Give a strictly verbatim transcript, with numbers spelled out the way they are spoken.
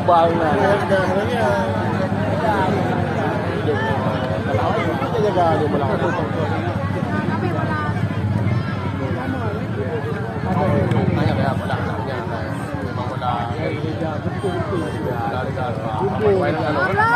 Bang, nah. Jaga dia bola. Tanya dia bola. Memang bola. Bola, bola.